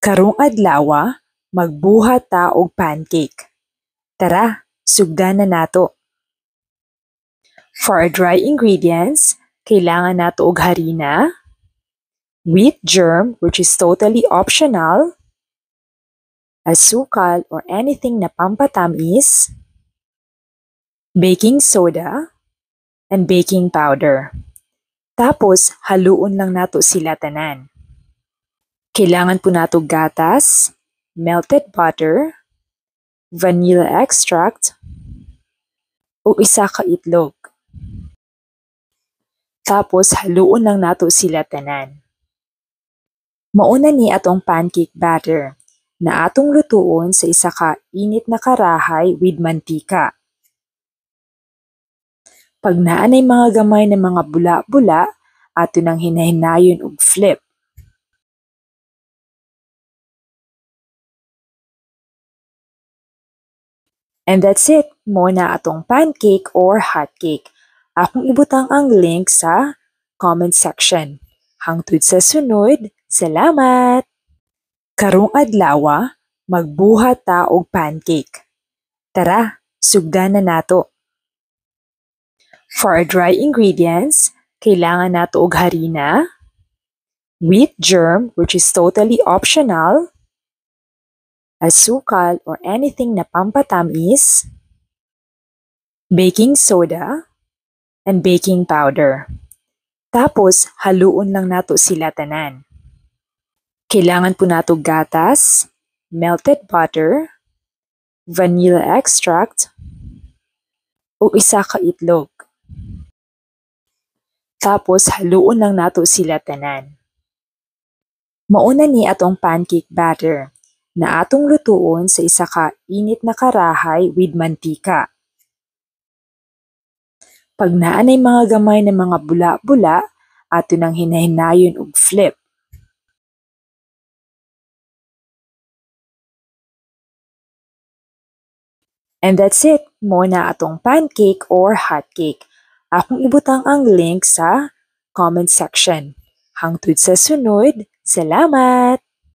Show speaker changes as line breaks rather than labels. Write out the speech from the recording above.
Karong adlawa, magbuhat ta og pancake. Tara, sugdan na nato. For our dry ingredients, kailangan nato og harina, wheat germ, which is totally optional, asukal or anything na pampatamis, baking soda, and baking powder. Tapos, haluon lang nato sila tanan. Kailangan po nato gatas, melted butter, vanilla extract, ug isa ka itlog. Tapos haluon lang nato sila tanan. Mao na ni atong pancake batter na atong lutuon sa isa ka init na karahay with mantika. Pag naa nay mga gamay na mga bula-bula, ato nang hinahinayon og flip. And that's it, mao na atong pancake or hot cake. Akong ibutang ang link sa comment section. Hangtod sa sunod, salamat! Karong adlawa, magbuhat ta og pancake. Tara, sugdan na nato. For our dry ingredients, kailangan nato og harina, wheat germ, which is totally optional, asukal or anything na pampatamis, baking soda, and baking powder. Tapos, haluon lang nato sila tanan. Kailangan po nato gatas, melted butter, vanilla extract, ug isa ka itlog. Tapos, haluon lang nato sila tanan. Mao na ni atong pancake batter na atong lutuon sa isa ka init na karahay with mantika. Pag naa nay mga gamay na mga bula-bula, ato nang hinahinayon og flip. And that's it, mao na atong pancake or hot cake. Akong ibutang ang link sa comment section. Hangtod sa sunod, salamat!